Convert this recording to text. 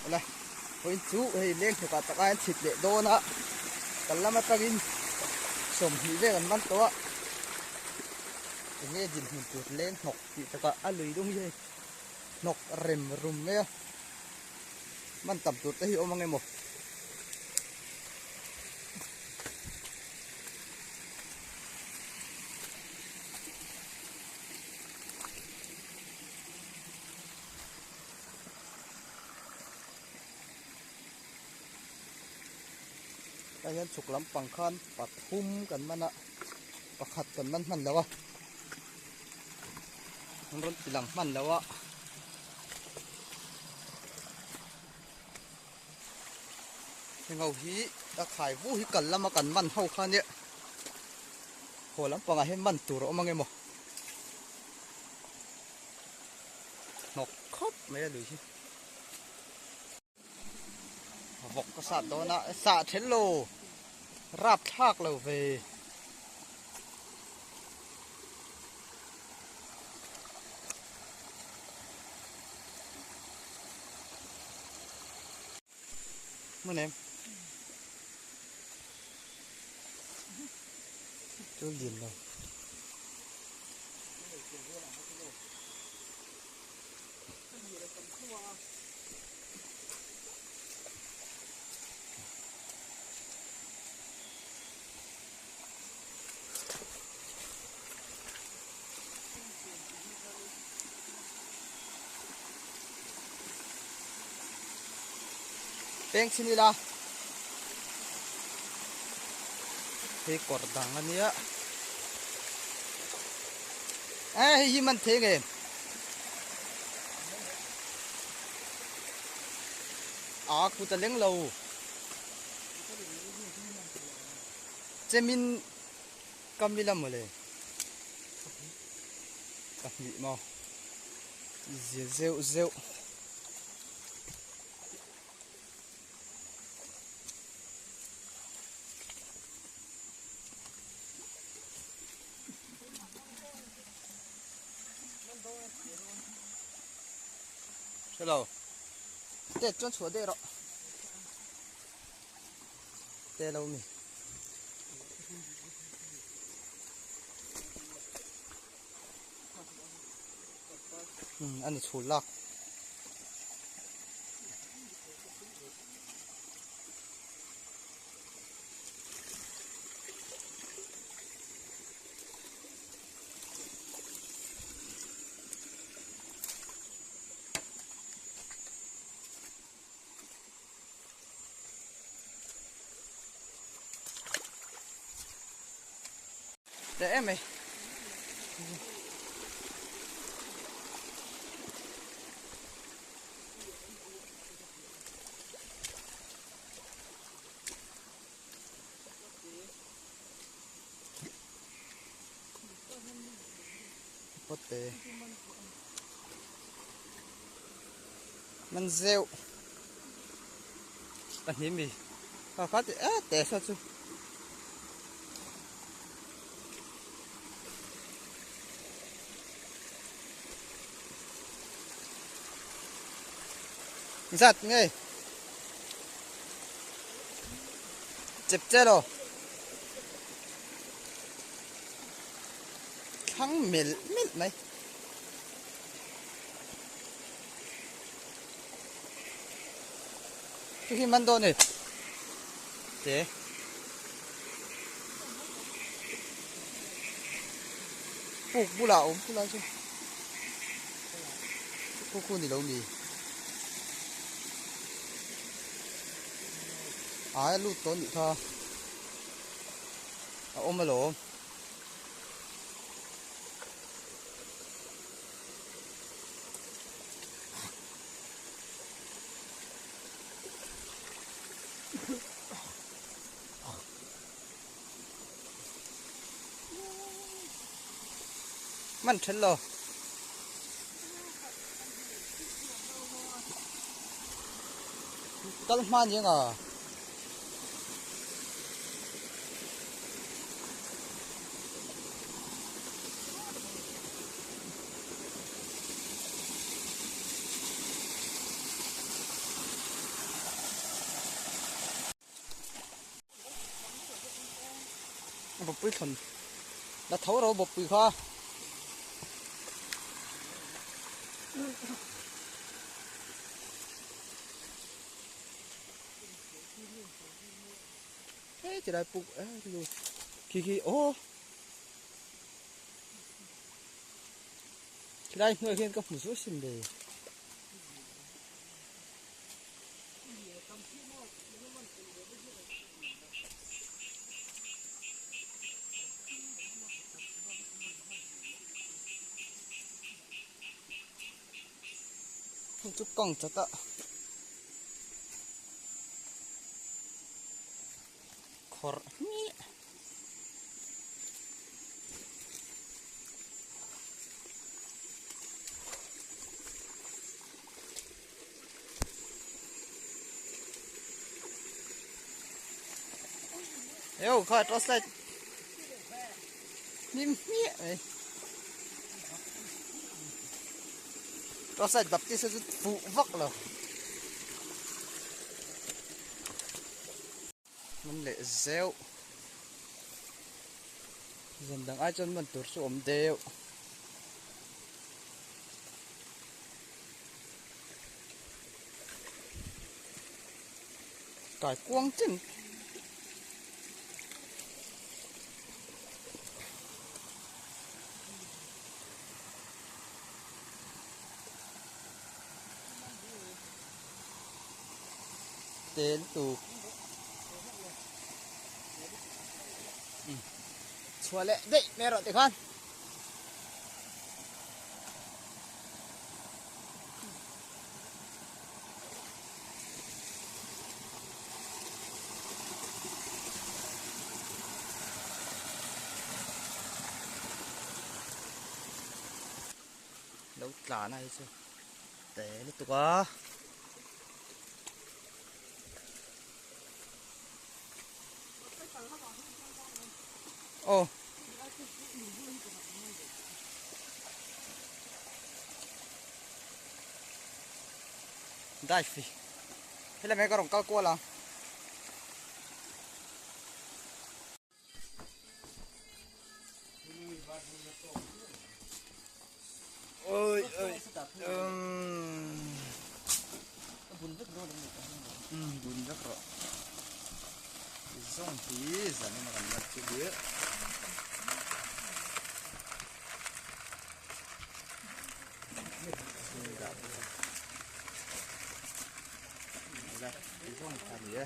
Awle vawiin chu hei leng hnukah tak aiin chhit leh dawn a kal lam atangin 20 vel an man tawh a enge dinhmun tur leng hnawk tih takah a lui dung hi hei hnawk rem rum mai a man tam tur te hi awm ang emaw. Tah hian chhuk lampang khan pathum kan man a pakhat kan man hman lo a an rawn ti lang hman lo a. Heng ho hi a khai vu hi kal lama kan man ho kha nia haw lampangah hian man tur a awm ang emaw. Hnawk khawp mai a lui hi. Vawk ka sat dawn a, sah then lo, rap thlak lo ve. Hmun em? Chu lian lo. Peng chhin ila hei kawr dang a nia e hei hi man thei nge a kut a leng lo chemin kam ila mawle pahnih maw zia zeuh zeuh. Hello. Te chuan chhuah daih rawh. Te lo mi. Um a ni chhul lak. Teh em mai. Pote. Man zeuh. Pahnih mi. Kha kha ti e te sa chu. Zat nge. Chep che lo. Thlang melh melh mai. Chu hi man dawn ni. Te. Puk bulah awm khulai chu. Khu khu ni lo mi. Ai lut tawh nih kha. A awm alawm. Man then lo. Kal hma ni anga. Bawpui thlawn la tho ro bawpui kha. Hei ti lai puk eh lu khi khi aw khi lai hnuai hian ka hmu zuai sin le. Hei chu kang chat a khawrh hmiah. Yo, kha torchlight hnim hmiah mai. Torchlight baptist chu fuh vak lo. Man leh zeuh. Zan dang ai chuan man tur chu awm deuh. Kai kuang chen. Tel tu. Chhuah leh daih mai rawh tikhan. Lo tlan a hi chu te lutuk a. Aw. Dive helai mai ka rawn kal kual ang. Ôi ôi. Bun vek rawh. Zawng hi zan in a kan lan chu bia. Zawng tha ni e.